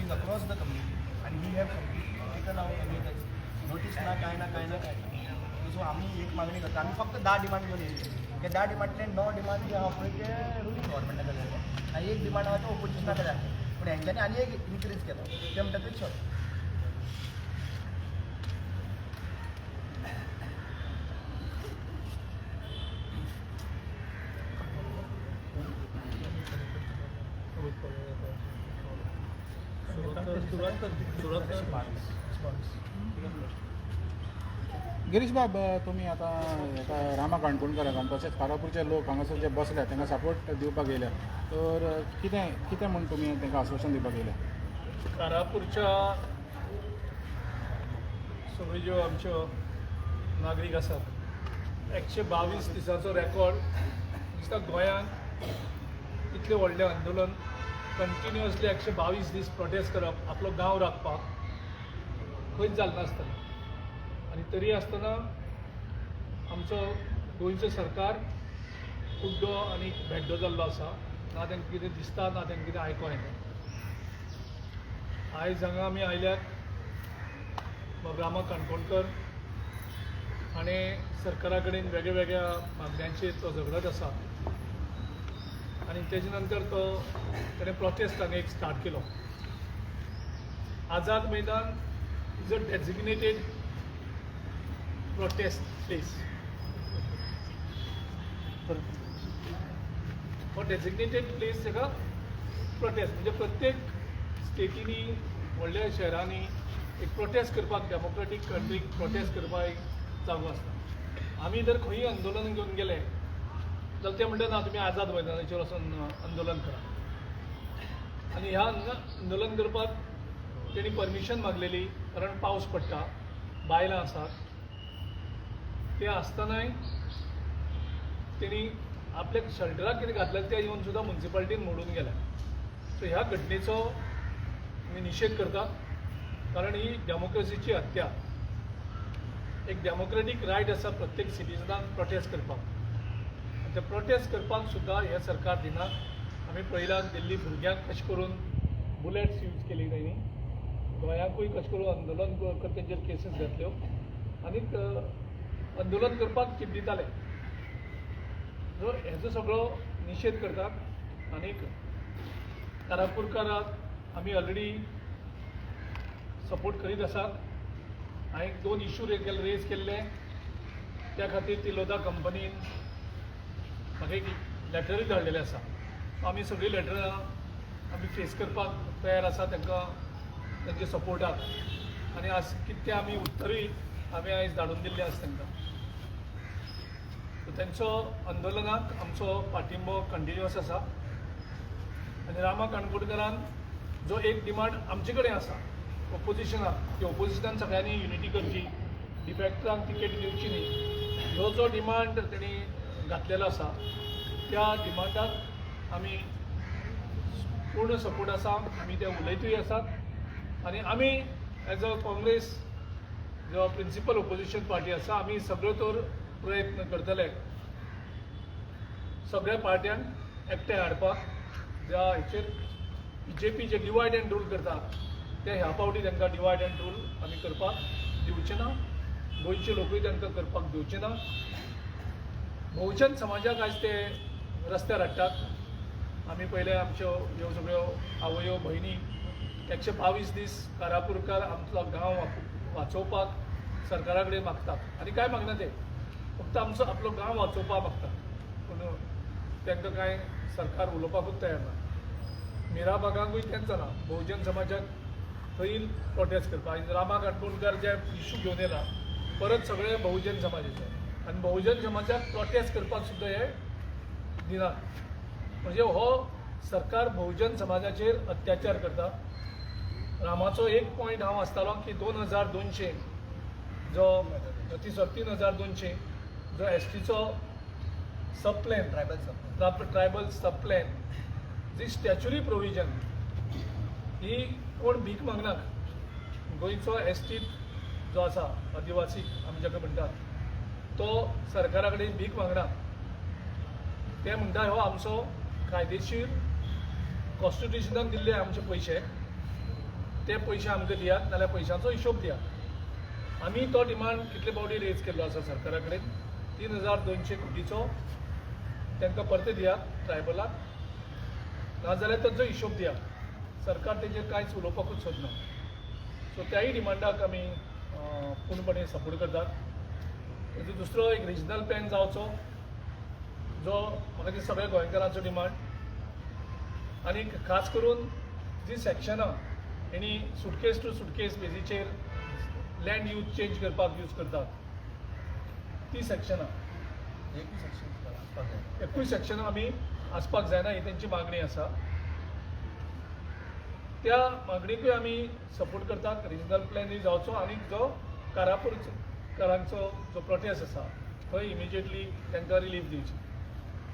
It is across the community आनी we have completely taken out any notice ना, कांय ना, कांय ना, कांय ना. सो आमी एक मागणी करता. आमी फक्त 10 डिमांड घेवन येयले. ते 10 डिमांडले 9 डिमांड जे आहा पळय ते रुलींग गव्हर्मेंटा कडल्यान जाले आनी एक डिमांड आहा ते ओपोजिशना कडल्यान आसले, पूण हेंच्यांनी आनी एक इनक्रीज केलो, ते म्हणटा ते शॉर्ट. सुरुवात कर, सुरुवात कर. गिरीश बाब, तुमी आतां हेका रामा काणकोणकाराक आनी तशेंच कारापूरचे लोक हांगासर जे बसल्या तांकां सपोर्ट दिवपाक येयल्या, तर कितें कितें म्हूण तुमी तांकां आश्वासन दिवपाक येयल्या? कारापूरच्या सगळ्यो ज्यो आमच्यो नागरीक आसात, 122 दिसाचो रेकॉर्ड दिसता. गोंयांत इतलें व्हडलें आंदोलन कंटिन्युअसली 122 दीस प्रोटेस्ट करप आपलो गांव राखपाक खंयच जालें नासतलें. आनी तरी आसतना आमचो गोंयचो सरकार कुड्डो आनी भेड्डो जाल्लो आसा. ना तांकां कितें दिसता, ना तांकां कितें आयकों येता. आयज हांगा आमी आयल्यात, बाब रामा काणकोणकर हाणें सरकारा कडेन वेगळ्या वेगळ्या मागण्यांचेर तो झगडत आसा आनी तेजे नंतर तो ताणें प्रोटेस्ट हांगा एक स्टार्ट केलो. Azad Maidan is a designated protest place. हो डेजिग्नेटेड प्लेस ताका प्रोटेस्ट म्हणजे प्रत्येक स्टेटींनी, व्हडल्या शहरांनी एक प्रोटेस्ट करपाक, डेमोक्रेटीक कंट्रीक प्रोटेस्ट करपाक एक जागो आसता. आमी जर खंयूय आंदोलन घेवन गेले जाल्यार ते म्हणटा, ना, तुमी आझाद मैदानाचेर वचून आंदोलन करा. आनी ह्या आंदोलन करपाक तेणी परमिशन मागलेली, कारण पावस पडटा, बायलां आसात. ते आसतनाय तेणी आपल्याक शेल्टराक कितें घातलें तें येवन सुद्दां मुन्सिपालिटीन मोडून गेल्या. सो ह्या घटनेचो आमी निशेध करता, कारण ही डेमोक्रेसीची हत्या. एक डेमोक्रेटीक रायट आसा प्रत्येक सिटीजनाक प्रोटेस्ट करपाक आनी ते प्रोटेस्ट करपाक सुद्दां हें सरकार दिना. आमी पळयलां, दिल्ली भुरग्यांक कशें करून बुलेट्स यूज केली तेणी, गोंयाकूय कशें करून आंदोलन कर तेंचेर केसीस घातल्यो आनीक आंदोलन करपाक चिड्डिताले. सो हेजो सगळो निशेध करतात आनीक कारापूरकाराक आमी ऑलरेडी सपोर्ट करीत आसात. हांवें दोन इशू रेज केल्ले, त्या खातीर तिलोदा कंपनीन म्हाका एक लेटरूय धाडलेलें आसा. सो आमी सगळीं लेटरां आमी फेस करपाक तयार आसा तांकां तेंच्या सपोर्टाक. आनी आज कितें आमी उत्तरूय आमी आयज धाडून दिल्लें आसा तांकां. सो तेंचो आंदोलनाक आमचो पाठिंबो कंटिन्युअस आसा. आनी रामा काणकोणकारान जो एक डिमांड आमचे कडेन आसा ओपोजिशनाक की ओपोजिशनान सगळ्यांनी युनिटी करची, डिफेक्टरांक तिकेट दिवची न्ही, ह्यो जो डिमांड तेणी घातलेलो आसा त्या डिमांडाक आमी पूर्ण सपोर्ट आसा. आमी ते उलयतूय आसात आनी आमी एज अ काँग्रेस जो प्रिंसिपल ओपोजिशन पार्टी आसा, आमी सगळ्यो तर प्रयत्न करतले सगळ्या पार्ट्यांक एकठांय हाडपाक. ज्या हेचेर BJP J divide and rule करता, ते ह्या फावटी तांकां डिवायड अँड रूल आमी करपाक दिवचे ना. गोंयचे लोकूय तांकां करपाक दिवचे ना. बहुजन समाजाक आयज ते रस्त्यार हाडटात. आमी पयले आमच्यो ह्यो सगळ्यो आवयो भयणी 122 दीस कारापूरकार आमचो गांव वाचोवपाक सरकारा कडेन मागतात आनी काय मागना ते, फक्त आमचो आपलो गांव वाचोवपाक मागतात. पूण तांकां कांय सरकार उलोवपाकूच तयार ना. मिराबागांकूय तेंच जालां, बहुजन समाजाक थंय प्रोटेस्ट करपाक. आनी रामा काणकोणकार जे इशू घेवन येयला परत सगळे बहुजन समाजाचे आनी बहुजन समाजाक प्रोटेस्ट करपाक सुद्दां हे दिनात. म्हणजे हो सरकार बहुजन समाजाचेर अत्याचार करता. रामाचो एक पॉयंट हांव आसतालो की 2200 जो ती, सॉरी, 3200 जो एसटीचो सब प्लॅन, ट्रायबल सब ट्रायबल सब प्लॅन जी स्टॅच्युरी प्रोविजन, ही कोण भीक मागना. गोंयचो एसटी जो आसा, आदिवासी आमी जाका म्हणटात, तो सरकारा कडेन भीक मागना. ते म्हणटा, हो आमचो कायदेशीर कॉन्स्टिट्युशनान दिल्ले आमचे पयशे. ते पयशे आमकां दियात, नाल्यार पयशांचो हिशोब दियात. आमी तो डिमांड कितले फावटी रेज केल्लो आसा सरकारा कडेन. 3200 कोटीचो तांकां परते दियात ट्रायबलाक, नाजाल्यार तांचो हिशोब दियात. सरकार तेजेर कांयच उलोवपाकूच सोदना. सो त्याही डिमांडाक आमी पूर्णपणे सपोर्ट करतात. तेजो दुसरो एक रिजनल प्लॅन जावचो, जो म्हाका दिसता सगळ्या गोंयकारांचो डिमांड. आनी खास करून जी सेक्शनां हेणी सुटकेस टू सुटकेस बेजीचेर लँड यूज चेंज करपाक यूज करतात ती सेक्शनां, एकूय सेक्शन आसपाक जाय. एकूय सेक्शनां आमी आसपाक जायना ही तेंची मागणी आसा. त्या मागणीकूय आमी सपोर्ट करतात. रिजनल प्लॅनूय जावचो आनी जो कारापूरकारांचो जो प्रोटेस्ट आसा थंय इमिजिएटली तांकां रिलीफ दिवची,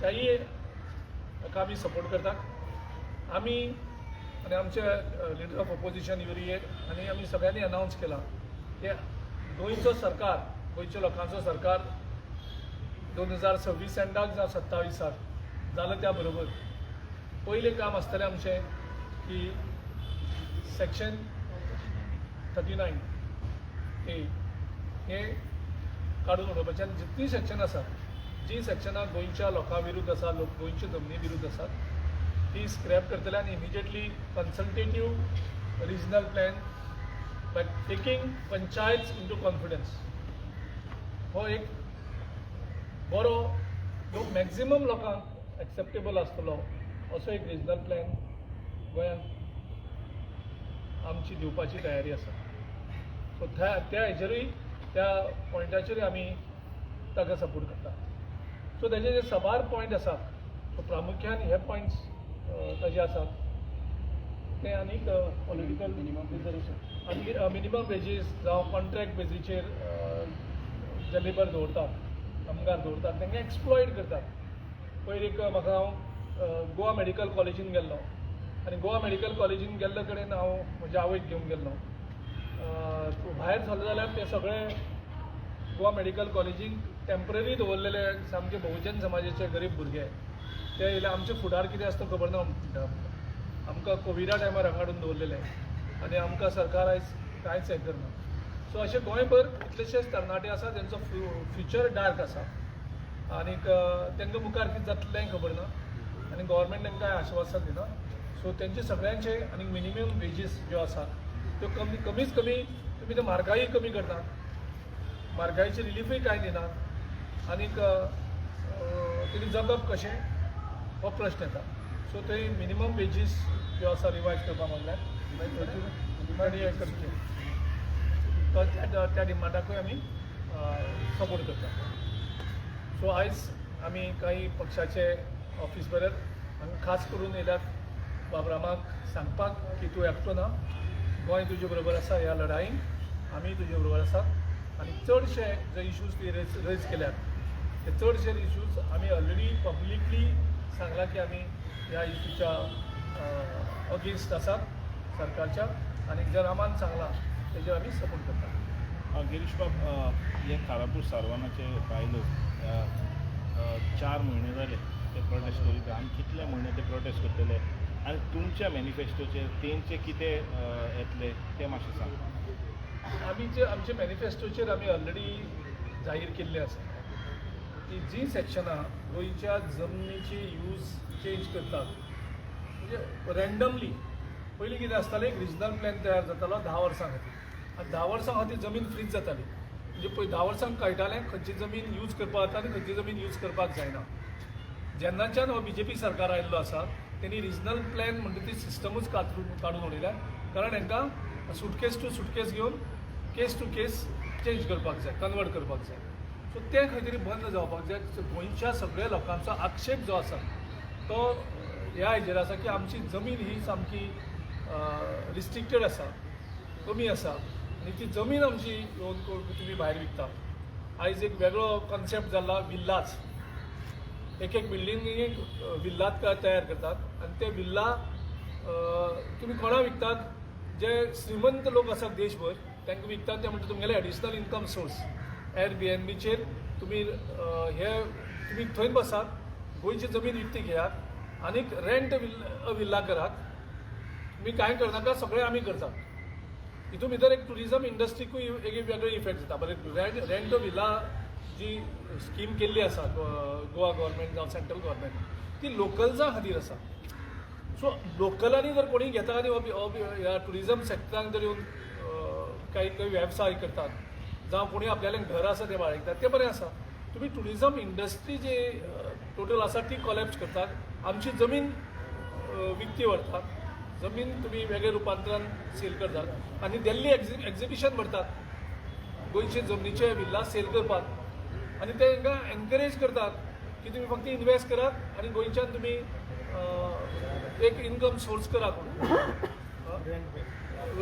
त्याही हाका आमी सपोर्ट करतात. आमी आनी आमचे लिडर ऑफ ऑपोजिशन युरी आनी आमी सगळ्यांनी अनावन्स केलां की गोंयचो सरकार, गोंयच्या लोकांचो सरकार 2026 एंडाक जावं 27 जालो त्या बरोबर पयलें काम आसतलें आमचें की सेक्शन 39 ए हे काडून उडोवपाचें आनी जितलीं सेक्शन आसात, जीं सेक्शनां गोंयच्या लोकां विरुद्ध आसा, लोक गोंयच्या जमनी विरुद्ध आसात, ती स्क्रॅप करतले आनी immediately consultative regional plan by taking panchayat into confidence, हो एक बरो जो मॅक्झिमम लोकांक एक्सेप्टेबल आसतलो असो एक रिजनल प्लॅन गोंयांत आमची दिवपाची तयारी आसा. सो त्या त्या हेजेरूय, त्या पॉयंटाचेरूय आमी ताका सपोर्ट करता. सो तेजे जे साबार पॉयंट आसात, सो प्रामुख्यान हे पॉयंट्स ताजे आसात. ते आनीक पॉलिटिकल रिजर्वेशन आनी मिनिमम वेजीस जावं कॉन्ट्रॅक्ट बेजीचेर जे लेबर दवरतात, कामगार दवरतात, तांकां एक्सप्लॉयट करतात. पयर एक म्हाका हांव गोवा मेडिकल कॉलेजीन गेल्लो आनी गोवा मेडिकल कॉलेजीन गेल्ले कडेन हांव म्हज्या आवयक घेवन गेल्लो. भायर सरलो जाल्यार ते सगळे गोवा मेडिकल कॉलेजीक टेंपररी दवरलेले सामके बहुजन समाजाचे गरीब भुरगे. ते येयले, आमचे फुडार कितें आसता खबर ना म्हणटा, आमकां कोविडा टायमार हांगा हाडून दवरलेले आनी आमकां सरकार आयज कांयच हें करना. सो अशें गोंयभर कितलेशेच तरणाटे आसा तेंचो फ्युचर डार्क आसा आनीक तांकां मुखार कितें जातलें खबर ना आनी गोवोरमेंट तांकां कांय आश्वासन दिना. सो तेंचे सगळ्यांचे आनी मिनिमम वेजीस ज्यो आसा त्यो कमी, कमीच कमी तुमी ते म्हारगाय कमी करनात, म्हारगायेचे रिलीफूय कांय दिनात आनीक तेणी जगप कशें हो प्रश्न येता. सो ते मिनिमम वेजीस ज्यो आसा रिवायज करपा मागल्यार आनी हें करचें, तो त्या त्या डिमांडाकूय आमी सपोर्ट करता. सो आयज आमी काही पक्षाचे ऑफिस बरेर हांगा खास करून येयल्यात बाबरामाक सांगपाक की तूं एकटो ना, गोंय तुजे बरोबर आसा, ह्या लढाईन आमी तुजे बरोबर आसात. आनी चडशे जे इशूज ती रेज केल्यात ते चडशे इशूज आमी ऑलरेडी पब्लिकली सांगलां की आमी ह्या इशूच्या अगेन्स्ट आसात सरकारच्या आनी जे रामान सांगलां तेजेर आमी सपोर्ट करता. गिरीश बाब, हे कारापूर सारवानाचे बायलो 4 म्हयने जाले ते प्रोटेस्ट करीत आनी कितले म्हयने ते प्रोटेस्ट करतले आनी तुमच्या मॅनिफेस्टोचेर तेंचे कितें येतले तें मातशें सांग. आमी जे आमच्या मॅनिफेस्टोचेर आमी ऑलरेडी जाहीर केल्लें आसा की जी सेक्शनां गोंयच्या जमनीची यूज चेंज करतात, म्हणजे रँडमली. पयलीं कितें आसतालें, एक रिजनल प्लॅन तयार जातालो 10 वर्सां खातीर आनी 10 वर्सां खातीर जमीन फ्रीज जाताली. म्हणजे पळय, 10 वर्सांक कळटालें खंयची जमीन यूज करपाक जाता आनी खंयची जमीन यूज करपाक जायना. जेन्नाच्यान हो बीजेपी सरकार आयिल्लो आसा तेणी रिजनल प्लॅन म्हणटा ती सिस्टमूच कातरून काडून उडयल्या, कारण हांकां सुटकेस टू सुटकेस घेवन केस टू केस चेंज करपाक जाय, कन्वर्ट करपाक जाय. सो तें खंय तरी बंद जावपाक जाय. सो गोंयच्या सगळ्या लोकांचो आक्षेप जो आसा तो ह्या हेजेर आसा की आमची जमीन ही सामकी रिस्ट्रिक्टेड आसा, कमी आसा आनी ती जमीन आमची येवन तुमी भायर विकता. आयज एक वेगळो कॉन्सेप्ट जाला, विल्लाच. एक एक बिल्डिंग विल्लात तयार करतात आनी ते विल्ला तुमी कोणाक विकतात? जे श्रीमंत लोक आसात देशभर तांकां विकतात. ते म्हणटा तुमगेले एडिशनल इन्कम सोर्स एर बी एन बीचेर तुमी हे तुमी थंय बसात, गोंयची जमीन विकती घेयात आनीक रेंट विल्ला करात. तुमी कांय करनाका, सगळें आमी करतात. हितून भितर एक टुरिजम इंडस्ट्रीकूय एक वेगळो इफेक्ट जाता. बरें, रेंट विला जी स्कीम केल्ली आसा गोवा गव्हर्मेंट जावं सेंट्रल गव्हर्मेंट, ती लोकल्सां खातीर आसा. सो लोकलांनी जर कोणी घेता आनी हो ह्या टुरिजम सेक्टरान जर येवन काही काही वेवसाय करतात जावं कोणी आपल्यालें घर आसा तें बाळगतात, तें बरें आसा. तुमी टुरिजम इंडस्ट्री जी टोटल आसा ती कॉलेप्स करतात, आमची जमीन विकती व्हरतात, जमीन तुमी वेगळे रुपांतरान सेल करतात आनी दिल्ली एक्झिबिशन भरतात गोंयचे जमनीचे विल्ला सेल करपाक, आनी ते तांकां एनकरेज करतात की तुमी फक्त इनवेस्ट करात आनी गोंयच्यान तुमी एक इनकम सोर्स करात म्हणून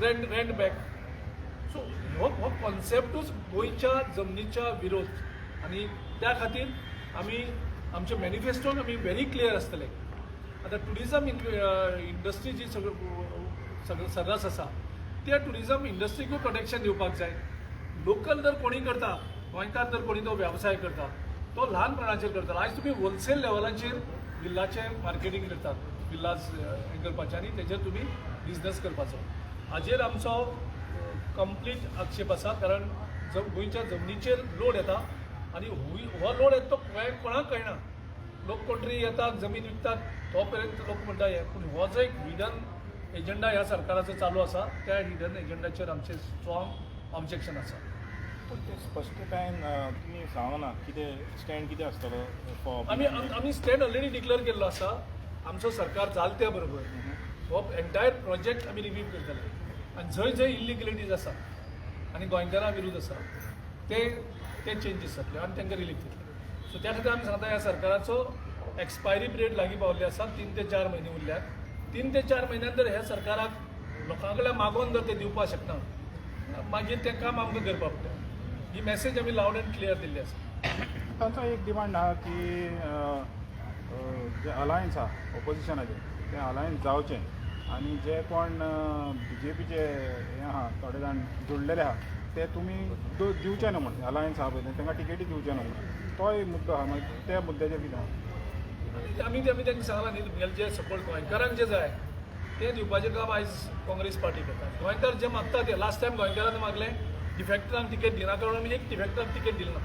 रेंट बॅक. सो हो हो कॉन्सेप्टूच गोंयच्या जमनीच्या विरोध, आनी त्या खातीर आमी आमच्या मॅनिफेस्टोन आमी व्हेरी क्लियर आसतले. आतां टुरिजम इंडस्ट्री जी सगळं सगळं सर्रास आसा, त्या टुरिजम इंडस्ट्रीकूय प्रोटेक्शन दिवपाक जाय. लोकल जर कोणी करता, गोंयकार जर कोणी तो वेवसाय करता, तो ल्हान प्रमाणाचेर करता. आयज तुमी होलसेल लेवलाचेर विल्लाचें मार्केटींग करतात, विल्लाज हें करपाचें आनी तेजेर तुमी बिजनस करपाचो. हाजेर आमचो कंप्लीट आक्षेप आसा, कारण गोंयच्या जमनीचेर लोड येता आनी हो लोड येता तो कोणाक कळना. लोक कोण तरी येतात, जमीन विकतात, तो पर्यंत लोक म्हणटा हें, पूण हो जो एक हिडन एजंडा ह्या सरकाराचो चालू आसा, त्या हिडन एजंडाचेर आमचें स्ट्रॉंग ऑब्जेक्शन आसा. पूण ते स्पश्टतायेन तुमी सांगना कितें स्टँड कितें आसतलो फॉर आमी आमी स्टँड ऑलरेडी डिक्लेअर केल्लो आसा. आमचो सरकार जाल त्या बरोबर हो एंटायर प्रोजेक्ट आमी रिव्यू करतले आनी जंय जंय इल्लिगलिटीज आसा आनी गोंयकारां विरुद्ध आसा ते ते चेंजीस जातले आनी तांकां रिलीफ दितले. सो त्या खातीर आमी सांगता, ह्या सरकाराचो एक्सपायरी पिरियड लागीं पावल्ली आसा, 3 ते 4 म्हयने उरल्यात. 3 ते 4 म्हयन्यान जर ह्या सरकाराक लोकां कडल्यान मागोवन जर ते दिवपाक शकना, मागीर तें काम आमकां करपाक पडटा. ही मॅसेज आमी लावड एंड क्लियर दिल्ली आसा. तांचो एक डिमांड आहा की जे अलायन्स आहा ओपोजिशनाचें तें अलायन्स जावचें आनी जे कोण बीजेपीचे हें आहा, थोडे जाण जुडलेले आहा, ते तुमी दिवचे न्हू म्हण, अलायन्स आहा पळय तांकां टिकेटी दिवचे न्हू म्हण, तो एक मुद्दो आहा. मागीर त्या मुद्द्याचेर कितें आहा? आमी आमी तांकां सांगलां न्ही, तुमगेलें जे सपोर्ट गोंयकारांक जे जाय तें दिवपाचें काम आयज काँग्रेस पार्टी करता. गोंयकार जे मागता ते लास्ट टायम गोंयकारान मागलें डिफेक्टरांक तिकेट दिना, कारण आमी एक डिफेक्टरांक तिकेट दिली ना.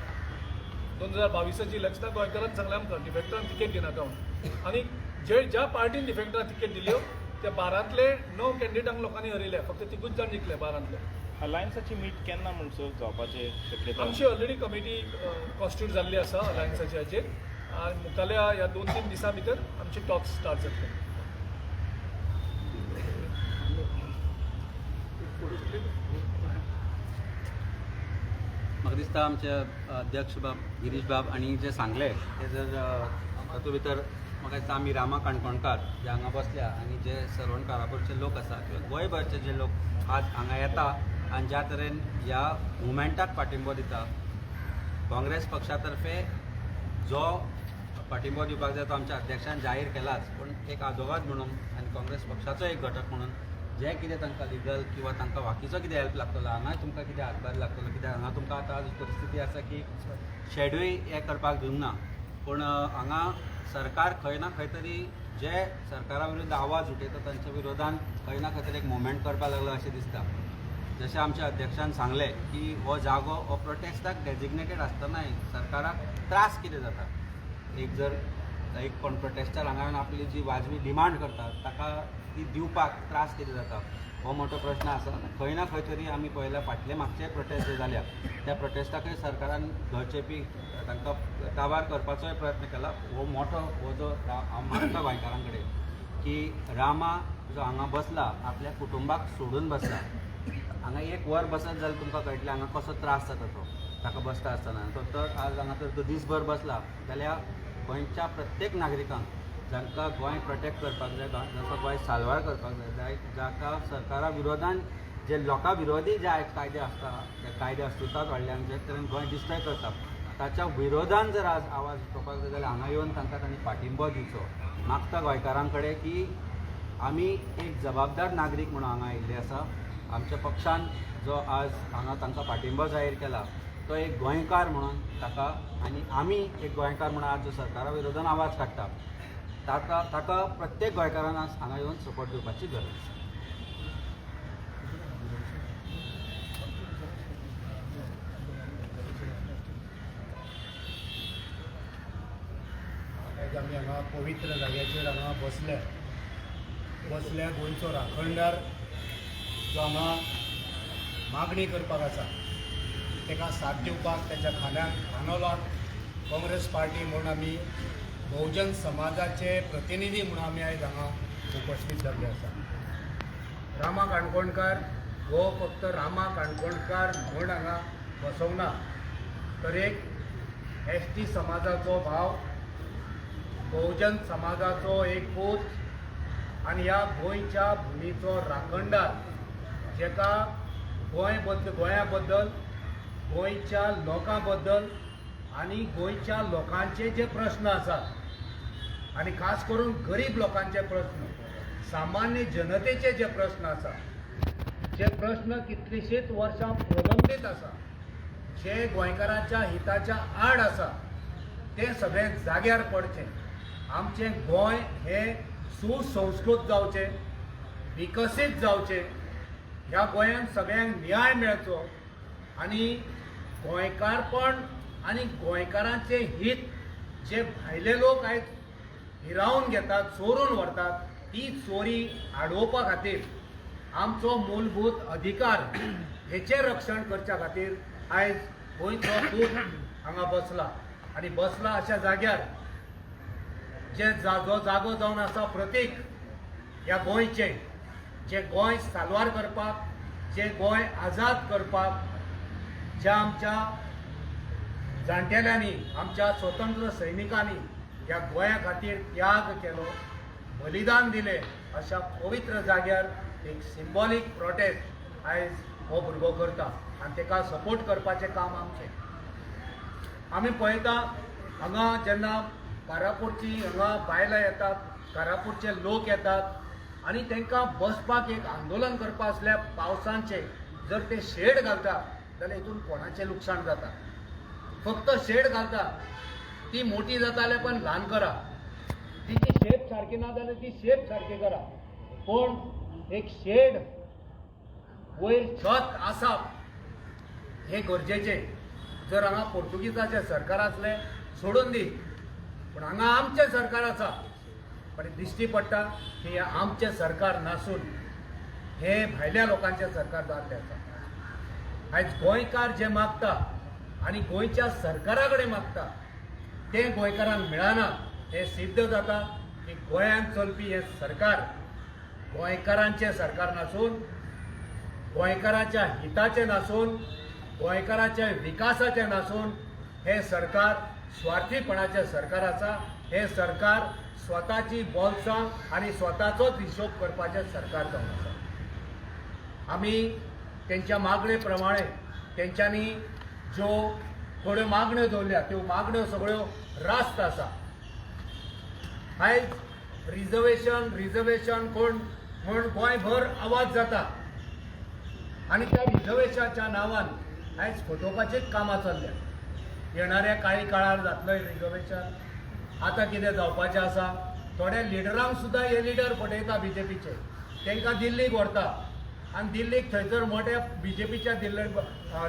2022 इलेक्शनाक गोंयकारान सांगलें आमकां डिफेक्टरांक तिकेट दिनाका म्हणून, आनी जे ज्या पार्टीन डिफेक्टरांक तिकेट दिल्यो त्या 12तले 9 कॅन्डिडेटांक लोकांनी हरयले, फक्त तिगूच जाण जिखले 12तले. अलायन्साची मीट केन्ना म्हणसर जावपाचे शक्यता? आमची ऑलरेडी कमिटी कॉन्स्टिट्यूट जाल्ली आसा अलायन्साच्या हाजेर, आनी मुखाल्या ह्या 2-3 दिसां भितर आमची टॉक्स स्टार्ट जातले. म्हाका दिसता आमचे अध्यक्ष बाब गिरीश बाब आनी जे सांगले ते जर तातूंत भितर म्हाका दिसता आमी रामा काणकोणकार जे हांगा बसल्या आनी जे सर्वण कारापूरचे लोक आसा किंवा गोंयभरचे जे लोक आज हांगा येता आनी ज्या तरेन ह्या मुवमेंटाक पाठिंबो दिता, काँग्रेस पक्षा तर्फे जो पाठिंबो दिवपाक जाय तो आमच्या अध्यक्षान जाहीर केलाच, पूण एक आदोगाद म्हणून आनी काँग्रेस पक्षाचो एक घटक म्हणून जें कितें तांकां लिगल किंवा तांकां बाकीचो कितें हेल्प लागतलो, हांगाय तुमकां कितें हातभार लागतलो, कित्याक हांगा तुमकां आतां आज परिस्थिती आसा की शेडूय हें करपाक दिवंक ना, पूण हांगा सरकार खंय ना खंय तरी जे सरकारा विरुद्ध आवाज उठयता तांच्या विरोधान खंय ना खंय तरी एक मुवमेंट करपाक लागला अशें दिसता. जशें आमच्या अध्यक्षान सांगलें की हो जागो हो प्रोटेस्टाक डेजिग्नेटेड आसतनाय सरकाराक त्रास कितें जाता, एक जर एक कोण प्रोटेस्टर हांगा येवन आपली जी वाजवी डिमांड करता ताका ती दिवपाक त्रास कितें जाता हो मोठो प्रश्न आसा. खंय ना खंय तरी आमी पळयल्या फाटले मागचे प्रोटेस्ट जे जाल्या त्या प्रोटेस्टाकय सरकारान घरचेपी तांकां काबार करपाचोय प्रयत्न केला. हो मोठो हो जो हांव मागता गोंयकारां कडेन की रामा जो हांगा बसला आपल्या कुटुंबाक सोडून बसला, हांगा एक वर बसत जाल्यार तुमकां कळटलें हांगा कसो त्रास जाता तो ताका बसता आसतना. तो तर आज हांगा तर तो दीसभर बसला जाल्यार गोंयच्या प्रत्येक नागरिकांक जांकां गोंय प्रोटेक्ट करपाक जाय, जांकां गोंय साल्वार करपाक जाय, जाका सरकारा विरोधान जे लोकां विरोधी जे आयज कायदे आसता ते कायदे अस्तित्वात हाडले आनी जे तरेन गोंय डिस्ट्रॉय करता ताच्या विरोधान जर आज आवाज उठोवपाक जाय जाल्यार हांगा येवन तांकां तांणी पाठिंबो दिवचो. मागता गोंयकारां कडेन की आमी एक जबाबदार नागरीक म्हणून हांगा आयिल्ले आसा. आमच्या पक्षान जो आज हांगा तांकां पाठिंबो जाहीर केला तो एक गोंयकार म्हणून ताका, आनी आमी एक गोंयकार म्हणून आज जो सरकारा विरोधान आवाज काडटा ताका ताका प्रत्येक गोंयकारान आज हांगा येवन सपोर्ट दिवपाची गरज आसा. पवित्र जाग्याचेर हांगा बसल्या बसल्या गोंयचो राखणदार जो हांगा मागणी करपाक आसा ताका साथ दिवपाक ताच्या खांद्याक खांदो लावन काँग्रेस पार्टी म्हूण आमी बहुजन समाजाचे प्रतिनिधी म्हूण आमी आयज हांगा उपस्थित जाल्ले आसा. रामा काणकोणकार हो फक्त रामा काणकोणकार म्हूण हांगा बसोवंक ना, तर एक एस टी समाजाचो भाव, बहुजन समाजाचो एक पूत आनी ह्या गोंयच्या भुमीचो राखणदार, जेका गोंय बद्दल, गोंया बद्दल, गोंयच्या लोकां बद्दल आनी गोंयच्या लोकांचे जे प्रस्न आसात आनी खास करून गरीब लोकांचे प्रस्न, सामान्य जनतेचे जे प्रस्न आसा, जे प्रस्न कितलींशींच वर्सां प्रलंबीत आसा, जे गोंयकारांच्या हिताच्या आड आसा, ते सगळें जाग्यार पडचें, आमचें गोंय हें सुसंस्कृत जावचें, विकसीत जावचें, ह्या गोंयांत सगळ्यांक न्याय मेळचो आनी गोंयकारपण आनी गोंयकारांचें हित जे भायले लोक आयज हिरावन घेतात, चोरून व्हरतात, ती चोरी आडोवपा खातीर आमचो मूलभूत अधिकार हेचें रक्षण करच्या खातीर आयज गोंयचो पूत हांगा बसला. आनी बसला अशा जाग्यार जे जो जागो जावन आसा प्रतीक ह्या गोंयचें, जें गोंय साल्वार करपाक, जें गोंय आजाद करपाक ज्या आमच्या जाणटेल्यांनी, आमच्या स्वतंत्र सैनिकांनी ह्या गोंया खातीर त्याग केलो, बलिदान दिलें, अशा पवित्र जाग्यार एक सिंबॉलीक प्रोटेस्ट आयज हो भुरगो करता आनी ताका सपोर्ट करपाचें काम आमचें. आमी पळयता हांगा जेन्ना कारापूरची हांगा बायलां येतात, कारापूरचे लोक येतात आनी तांकां बसपाक एक आंदोलन करपा आसल्यार पावसांचें जर ते शेड घालता जाल्यार हितून कोणाचें लुकसाण जाता? फक्त शेड घालता, ती मोठी जाता जाल्यार पण ल्हान करा, तिची शेप सारकी ना जाल्यार ती शेप सारकी करा, पूण एक शेड वयर छत आसप हें गरजेचें. जर हांगा पोर्तुगीजाचें सरकार आसलें सोडून दी, पूण हांगा आमचें सरकार आसा. पण दिश्टी पडटा की हें आमचें सरकार नासून हें भायल्या लोकांचें सरकार जाल्लें आसा. आयज गोंयकार जे मागता आनी गोंयच्या सरकारा कडेन मागता तें गोंयकारांक मेळना, हें सिद्ध जाता की गोंयांत चलपी हें सरकार गोंयकारांचें सरकार नासून, गोंयकारांच्या हिताचें नासून, गोंयकाराच्या विकासाचें नासून हें सरकार स्वार्थीपणाचें सरकार आसा. हें सरकार स्वताची बोल्सां आनी स्वताचोच हिशोब करपाचें सरकार जावन आसा. आमी तेंच्या मागणे प्रमाणे तेंच्यांनी ज्यो थोड्यो मागण्यो दवरल्या त्यो मागण्यो सगळ्यो रास्त आसा. आयज रिजर्वेशन रिजर्वेशन कोण म्हूण गोंयभर आवाज जाता आनी त्या रिजर्वेशनाच्या नांवान आयज फटोवपाचीच कामां चल्ल्या. येणाऱ्या कांय काळार जातलें रिजर्वेशन, आतां कितें जावपाचें आसा, थोड्या लिडरांक सुद्दां हे लिडर फटयता बीजेपीचे, तांकां दिल्लीक व्हरता आनी दिल्लीक थंयसर मोठ्या बीजेपीच्या दिल्ली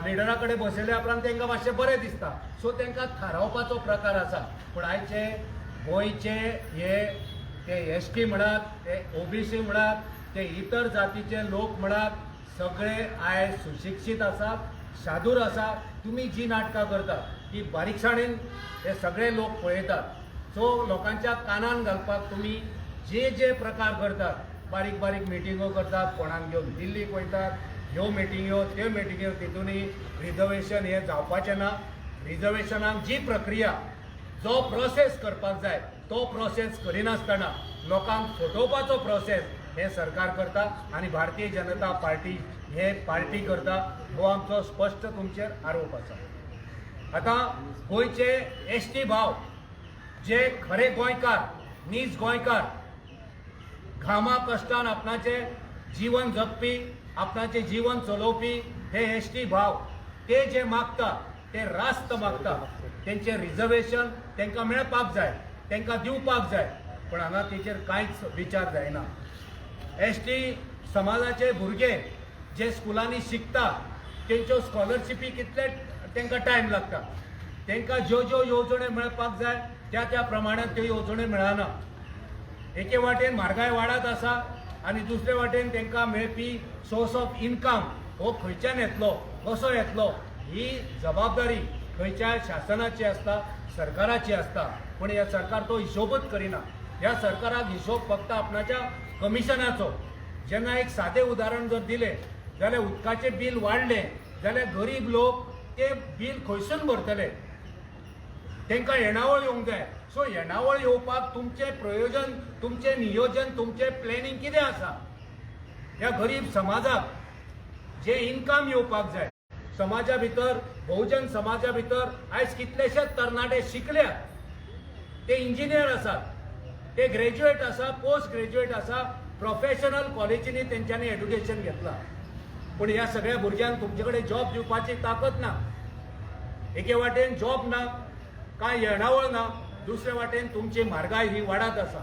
लिडरा कडेन बसयल्या उपरांत तांकां मातशें बरें दिसता, सो तांकां थारावपाचो प्रकार आसा. पूण आयचे गोंयचे हे ते एस टी म्हणात, ते ओबीसी म्हणात, ते इतर जातीचे लोक म्हणात, सगळे आयज सुशिक्षीत आसात, शादूर आसात. तुमी जी नाटकां करतात ती बारीकसाणेन हे सगळे लोक पळयतात. सो लोकांच्या कानान घालपाक तुमी जे जे प्रकार करतात, बारीक बारीक मिटिंगो करतात, कोणाक घेवन दिल्लीक वयतात, ह्यो मिटिंग्यो त्यो मिटिंग्यो, तितूनय रिजर्वेशन हें जावपाचें ना. रिजर्वेशनाक जी प्रक्रिया, जो प्रोसेस करपाक जाय तो प्रोसेस करिनासतना लोकांक फटोवपाचो प्रोसेस हें सरकार करता आनी भारतीय जनता पार्टी हे पार्टी करता, हो आमचो स्पश्ट तुमचेर आरोप आसा. आतां गोंयचे एस टी भाव जे खरे गोंयकार, नीज गोंयकार, घामा कश्टान आपणाचें जीवन जगपी, आपणाचें जीवन चलोवपी हे एस टी भाव ते जे मागता ते रास्त मागता. तेंचें रिजर्वेशन तांकां मेळपाक जाय, तांकां दिवपाक जाय, पूण हांगा तेचेर कांयच विचार जायना. एस टी समाजाचे भुरगे जे स्कुलांनी शिकता तेंच्यो स्कॉलरशिपी कितले तांकां टायम लागता, तांकां ज्यो ज्यो येवजण्यो मेळपाक जाय त्या त्या प्रमाणात त्यो येवजण्यो मेळना. एके वाटेन म्हारगाय वाडत आसा आनी दुसरे वाटेन तांकां मेळपी सोर्स ऑफ इनकम हो खंयच्यान येतलो, कसो येतलो, ही जबाबदारी खंयच्या शासनाची आसता, सरकाराची आसता. पूण ह्या सरकार तो हिशोबच करिना. ह्या सरकाराक हिशोब फक्त आपणाच्या कमिशनाचो. जेन्ना एक सादें उदाहरण जर दिलें जाल्यार उदकाचें बील वाडलें जाल्यार गरीब लोक ते बील खंयसून भरतले? तांकां येणावळ येवंक जाय. सो येणावळ येवपाक तुमचें प्रयोजन, तुमचें नियोजन, तुमचें प्लॅनिंग कितें आसा? ह्या गरीब समाजाक जें इनकम येवपाक जाय, समाजा भितर, बहुजन समाजा भितर आयज कितलेशेच तरणाटे शिकल्यात, ते इंजिनियर आसात, ते ग्रॅज्युएट आसा, पोस्ट ग्रॅज्युएट आसा, प्रोफेशनल कॉलेजींनी तेंच्यांनी एड्युकेशन घेतलां. पूण ह्या सगळ्या भुरग्यांक तुमचे कडेन जॉब दिवपाची ताकद ना. एके वाटेन जॉब ना, कांय येणावळ ना, दुसरे वाटेन तुमची म्हारगाय ही वाडत आसा.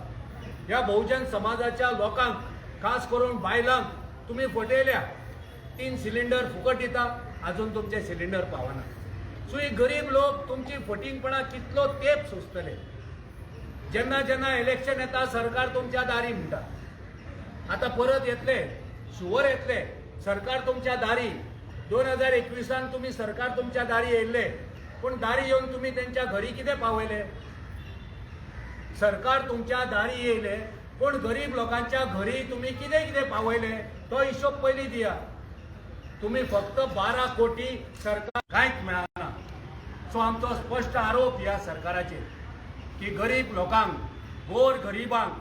ह्या बहुजन समाजाच्या लोकांक, खास करून बायलांक तुमी फटयल्या. 3 सिलिंडर फुकट दिता, अजून तुमचे सिलिंडर पावना. सो ही गरीब लोक तुमची फटींगपणां कितलो तेंप सोंसतले? जेन्ना जेन्ना इलेक्शन येता सरकार तुमच्या दारी म्हणटा. आतां परत येतले, शुवर येतले, सरकार तुमच्या दारी. 2021 तुमी सरकार तुमच्या दारी येयल्ले, पूण दारी येवन तुमी तेंच्या घरी कितें पावयले? सरकार तुमच्या दारी येयले, पूण गरीब लोकांच्या घरी तुमी कितें कितें पावयले तो हिशोब पयलीं दिया. तुमी फक्त 12 कोटी सरकार कांयच मेळना. सो आमचो स्पश्ट आरोप ह्या सरकाराचेर की गरीब लोकांक, गोर गरिबांक,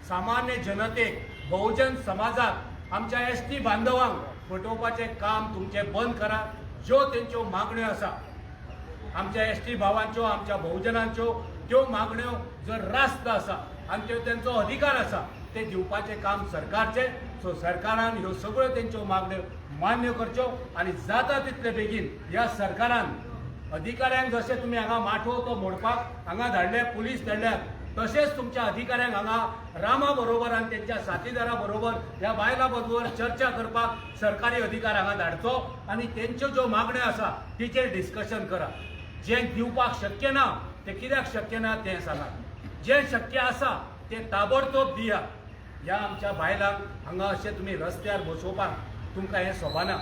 सामान्य जनतेक, बहुजन समाजाक, आमच्या एस टी बांधवांक फटोवपाचें काम तुमचें बंद करा. ज्यो तेंच्यो मागण्यो आसा, आमच्या एस टी भावांच्यो, आमच्या बहुजनांच्यो, त्यो मागण्यो जर रास्त आसा आनी त्यो तेंचो अधिकार आसा, ते दिवपाचें काम सरकारचें. सो सरकारान ह्यो सगळ्यो तेंच्यो मागण्यो मान्य करच्यो आनी जाता तितले बेगीन ह्या सरकारान अधिकाऱ्यांक, जशें तुमी हांगा माटोव तो मोडपाक हांगा धाडले, पुलीस धाडल्यात, तशेंच तुमच्या अधिकाऱ्यांक हांगा रामा बरोबर आनी तेंच्या साथीदारा बरोबर, ह्या बायलां बरोबर चर्चा करपाक सरकारी अधिकार हांगा धाडचो आनी तेंच्यो ज्यो मागण्यो आसा तिचेर डिस्कशन करा. जें दिवपाक शक्य ना तें कित्याक शक्य ना तें सांगात, जें शक्य आसा तें ताबडतोब दिया. ह्या आमच्या बायलांक हांगा अशें तुमी रस्त्यार बसोवपाक तुमकां हें सोबाना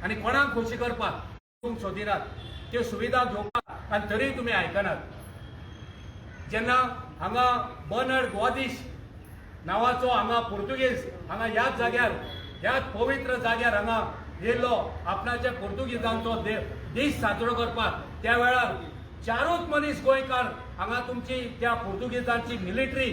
आनी कोणाक खोशी करपाक तुमक सोदिनात, त्यो सुविधा घेवपाक, आनी तरी तुमी आयकनात. जेन्ना हांगा बर्नर्ड ग्वादीश नांवाचो हांगा पुर्तुगेज हांगा ह्याच जाग्यार, ह्याच पवित्र जाग्यार हांगा येयल्लो आपणाच्या पुर्तुगेजांचो दीस साजरो करपाक, त्या वेळार 4 मनीस गोंयकार हांगा तुमची त्या पुर्तुगेजांची मिलिटरी,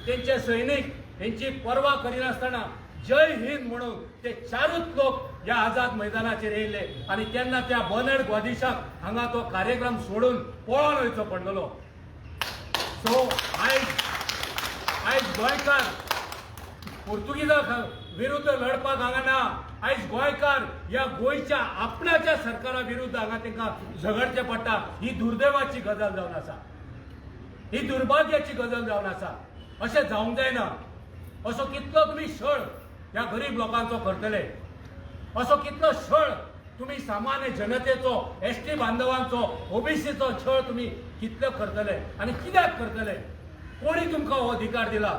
तेंचे सैनीक हेंची पर्वा करिनासतना जय हिंद म्हणून ते 4 लोक ह्या आझाद मैदानाचेर येयले आनी तेन्ना त्या बर्नर्ड ग्वादिशाक हांगा तो कार्यक्रम सोडून पळोवन वयचो पडलेलो. सो आयज आयज गोंयकार पुर्तुगीजा विरुद्ध लढपाक हांगा ना. आयज गोंयकार ह्या गोंयच्या आपणाच्या सरकारा विरुद्ध हांगा तांकां झगडचें पडटा. ही दुर्दैवाची गजाल जावन आसा, ही दुर्भाग्याची गजाल जावन आसा. अशें जावंक जायना. असो कितलो तुमी छळ ह्या गरीब लोकांचो करतले? असो कितलो छळ तुमी सामान्य जनतेचो, एस टी बांधवांचो, ओबीसीचो छळ तुमी कितलो करतले आनी कित्याक करतले? कोणी तुमकां हो अधिकार दिला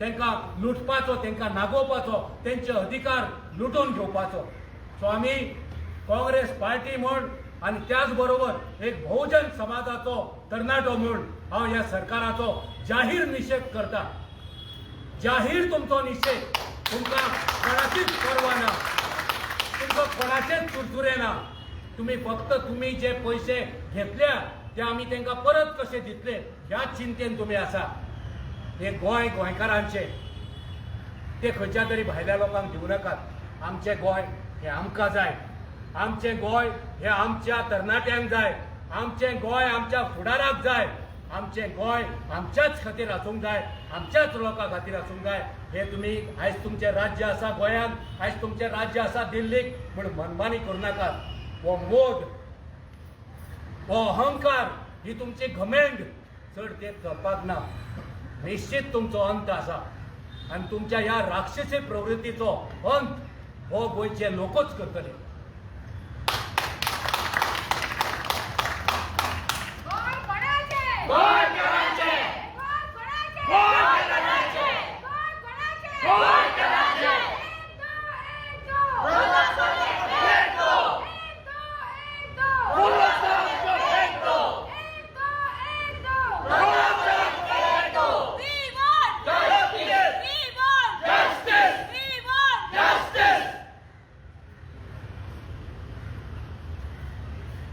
तांकां लुटपाचो, तांकां नागोवपाचो, तेंचे अधिकार लुटून घेवपाचो? सो आमी काँग्रेस पार्टी म्हूण आनी त्याच बरोबर एक बहुजन समाजाचो तरणाटो म्हूण हांव ह्या सरकाराचो जाहीर निशेध करता. जाहीर तुमचो निशेध. तुमकां कोणाचीच पर्वा ना, तुमकां कोणाचेच चुरचुरे ना. तुमी फक्त तुमी जे पयशे घेतल्या ते आमी तांकां परत कशे दितले ह्या चिंतेन तुमी आसा. हे गोंय गोंयकारांचे, ते खंयच्या तरी भायल्या लोकांक दिवं नाकात. आमचें गोंय हें आमकां जाय, आमचें गोंय हें आमच्या तरणाट्यांक जाय, आमचें गोंय आमच्या फुडाराक जाय, आमचें गोंय आमच्याच खातीर आसूंक जाय, आमच्याच लोकां खातीर आसूंक जाय. हे तुमी आयज तुमचें राज्य आसा गोंयांत, आयज तुमचें राज्य आसा दिल्लीक म्हूण मनमानी करूं नाकात. हो मोद, हो अहंकार, ही तुमची घमेंड चड तेंप चलपाक ना. निश्चित तुमचो अंत आसा आनी तुमच्या ह्या राक्षसी प्रवृत्तीचो अंत हो गोंयचे लोकच करतले. गोंय कोणाचें?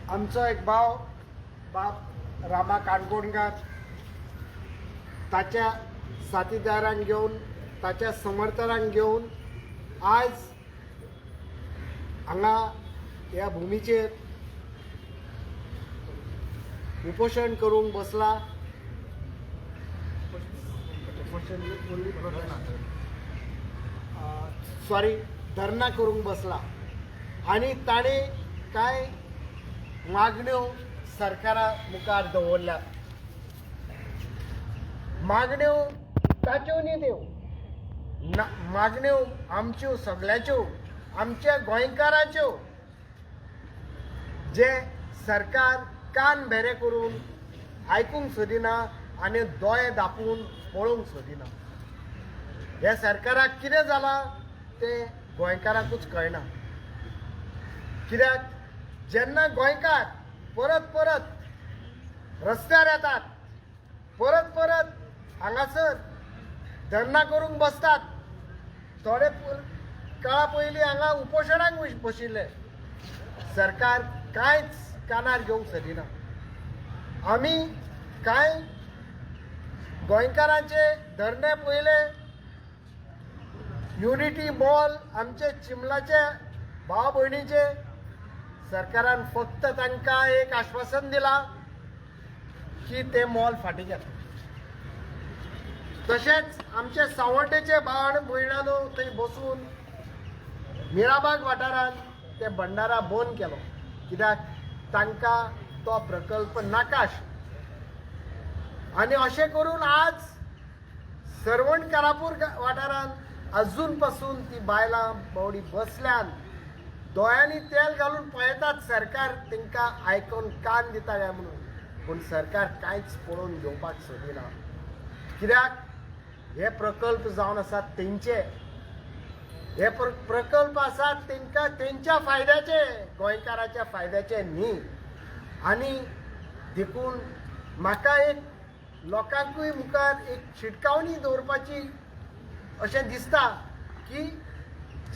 आमचो एक भाव बाब रामा काणकोणकार ताच्या साथीदारांक घेवन, ताच्या समर्थनांक घेवन आज हांगा ह्या भुमीचेर उपोशण करूंक बसला. सॉरी, धरणां करूंक बसला आनी ताणें कांय मागण्यो सरकारा मुखार दवरल्यात. मागण्यो ताच्यो न्ही त्यो ना, मागण्यो आमच्यो सगळ्यांच्यो, आमच्या गोंयकारांच्यो, जे सरकार कान भेरे करून आयकूंक सोदिना आनी दोळे धांपून पळोवंक सोदिना. ह्या सरकाराक कितें जालां तें गोंयकारांकूच कळना. कित्याक जेन्ना गोंयकार परत परत रस्त्यार येतात, परत परत हांगासर धरणां करूंक बसतात, थोडे काळा पयलीं हांगा उपोशणाक बशिल्ले, सरकार कांयच कानार घेवंक सोदिना. आमी कांय गोंयकारांचे धरणे पयले युनिटी मॉल आमचे चिमलाचे भाव भयणीचे, सरकारान फक्त तांकां एक आश्वासन दिलां की ते मॉल फाटीं घेता. तशेंच आमचे सावड्डेचे भाव आनी भयणांनो थंय बसून मिराबाग वाठारांत ते भंडारा बंद केलो, कित्याक तांकां तो प्रकल्प नाका आशिल्लो. आनी अशें करून आज सर्वण कारापूर वाठारांत अजून पासून ती बायलां बावडी बसल्यान दोळ्यांनी तेल घालून पळयतात सरकार तांकां आयकून कान दिता काय म्हणून, पूण सरकार कांयच पळोवन घेवपाक सोदिना. कित्याक हे प्रकल्प जावन आसात तेंचे, हे प्रकल्प आसात तांकां तेंच्या फायद्याचे, गोंयकाराच्या फायद्याचे न्ही. आनी देखून म्हाका एक लोकांकूय मुखार एक शिटकावणी दवरपाची अशें दिसता की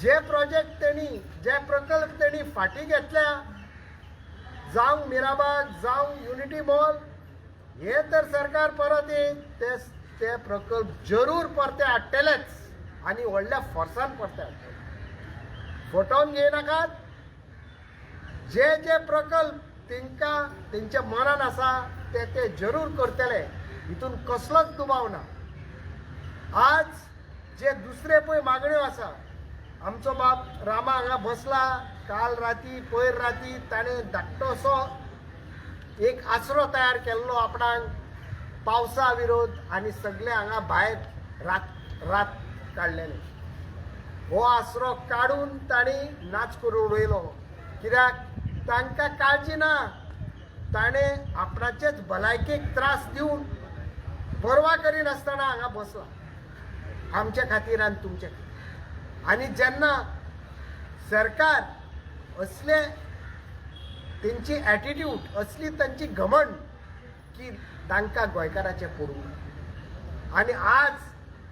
जे प्रोजेक्ट तेणी, जे प्रकल्प तेणी फाटीं घेतल्या, जावं मिराबाग जावं युनिटी मॉल, हे तर सरकार परत येत ते प्रकल्प जरूर परते हाडटलेच आनी व्हडल्या फोर्सान परते हाडटले. फटोवन घेयनाकात. जे जे प्रकल्प तांकां तेंच्या मनान आसा ते ते जरूर करतले, हितून कसलोच दुबाव ना. आज जे दुसरे पळय मागण्यो आसा, आमचो बाप रामा हांगा बसला काल राती पयर राती ताणें धाकटोसो एक आसरो तयार केल्लो आपणाक पावसा विरोध आनी सगळे हांगा भायर रात रात काडलेले. हो आसरो काडून तांणी नाच करून उडयलो, कित्याक तांकां काळजी ना. ताणें आपणाचेच भलायकेक त्रास दिवन पर्वा करिनासतना हांगा बसला आमच्या खातीर आनी तुमच्या खातीर. आनी जेन्ना सरकार असले तेंची एटिट्यूड, असली तांची घमंड की तांकां गोंयकाराचें पडूंक ना. आनी आज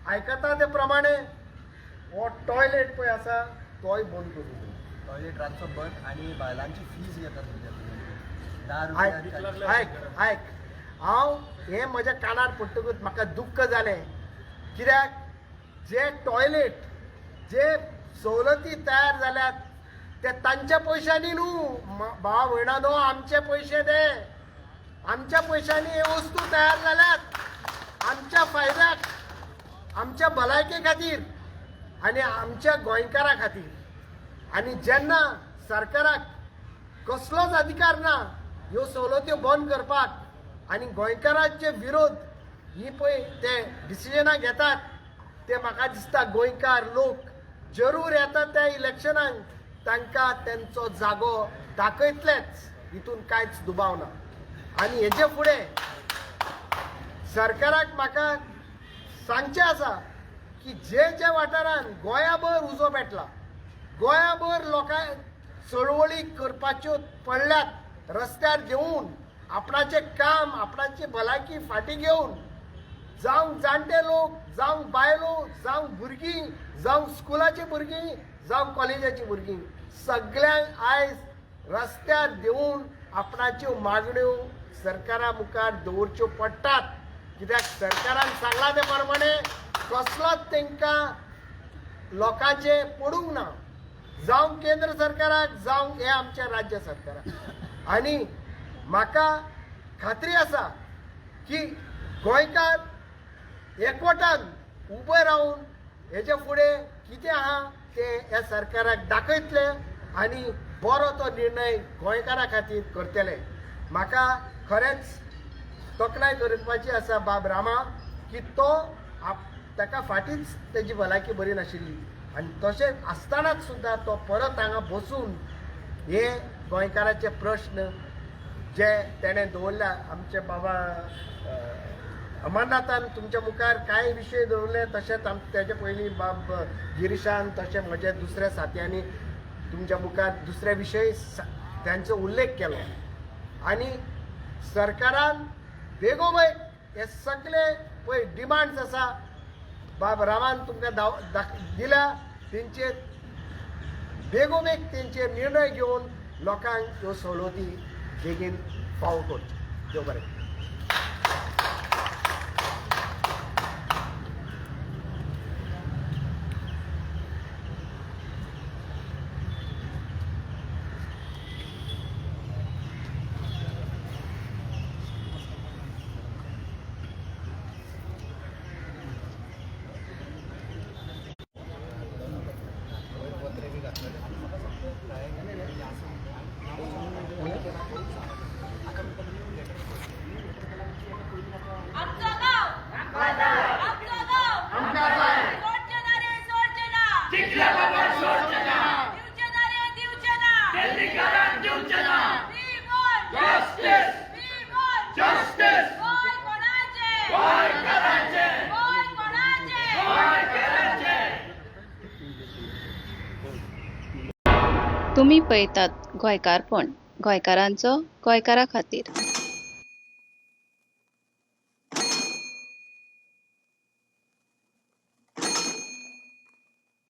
आयकता ते प्रमाणे हो टॉयलेट पळय आसा तोय बंद करून दिलो. टॉयलेट रातचो बंद आनी बायलांची फीज घेतात तुमच्या 10 रुपया. आयक आयक, हांव हें म्हज्या कानार पडटकूच म्हाका दुख्ख जालें, कित्याक जे टॉयलेट जे सवलती तयार जाल्यात ते तांच्या पयशांनी न्हू भाव भयणांनो, आमचे पयशे ते, आमच्या पयशांनी हे वस्तू तयार जाल्यात आमच्या फायद्याक, आमच्या भलायके खातीर आनी आमच्या गोंयकारा खातीर. आनी जेन्ना सरकाराक कसलोच अधिकार ना ह्यो सवलत्यो बंद करपाक आनी गोंयकारांचे विरोध ही पळय ते डिसिजनां घेतात, ते म्हाका दिसता गोंयकार लोक जरूर येतात त्या इलेक्शनाक तांकां तेंचो जागो दाखयतलेच, हितून कांयच दुबाव ना. आनी हेजे फुडें सरकाराक म्हाका सांगचें आसा की जे जे वाठारान गोंयाभर उजो पेटला, गोंयाभर लोकांक चळवळी करपाच्यो पडल्यात, रस्त्यार घेवन आपणाचें काम, आपणाची भलायकी फाटीं घेवन, जावं जाणटे लोक, जावं बायलो, जावं भुरगीं, जावं स्कुलाचीं भुरगीं, जावं कॉलेजाचीं भुरगीं, सगल्यांक आयज रस्त्यार देंवून आपणाच्यो मागण्यो सरकारा मुखार दवरच्यो पडटात. कित्याक सरकारान सांगलां ते प्रमाणे कसलोच तांकां लोकांचे पडूंक ना, जावं केंद्र सरकाराक जावं हे आमच्या राज्य सरकाराक. आनी म्हाका खात्री आसा की गोंयकार एकवटान उबे रावन हेजे फुडें कितें आहा तें ह्या सरकाराक दाखयतले आनी बरो तो निर्णय गोंयकारा खातीर करतले. म्हाका खरेंच तोखणाय करपाची आसा बाब रामा की तो ताका फाटींच तेजी भलायकी बरी नाशिल्ली आनी तशें आसतनाच सुद्दां तो परत हांगा बसून हे गोंयकाराचे प्रश्न जे तेणें दवरल्या, आमचे बाबा अमरनाथान तुमच्या मुखार कांय विशय दवरले, तशेंच तेजे पयलीं बाब गिरीशान तशें म्हजे दुसऱ्या साथ्यांनी तुमच्या मुखार दुसरे विशय तांचो उल्लेख केलो. आनी सरकारान बेगोबेग हे सगळे पळय डिमांड्स आसा बाब रामान तुमकां दिल्या, तेंचेर बेगोबेग तेंचेर निर्णय घेवन लोकांक ह्यो सवलती बेगीन फावो करच्यो. देव बरें. आमचो गांव आमचो गांव सोडचे ना रे सोडचे ना, दिवचे ना रे दिवचे ना, दिवचे ना. We want justice, we want justice. Goa कोणाचे, गोंयकारांचे, गोंय कोणाचे, गोंयकारांचे. तुमी पळयतात गोंयकारपण, गोंयकारांचो गोंयकारा खातीर.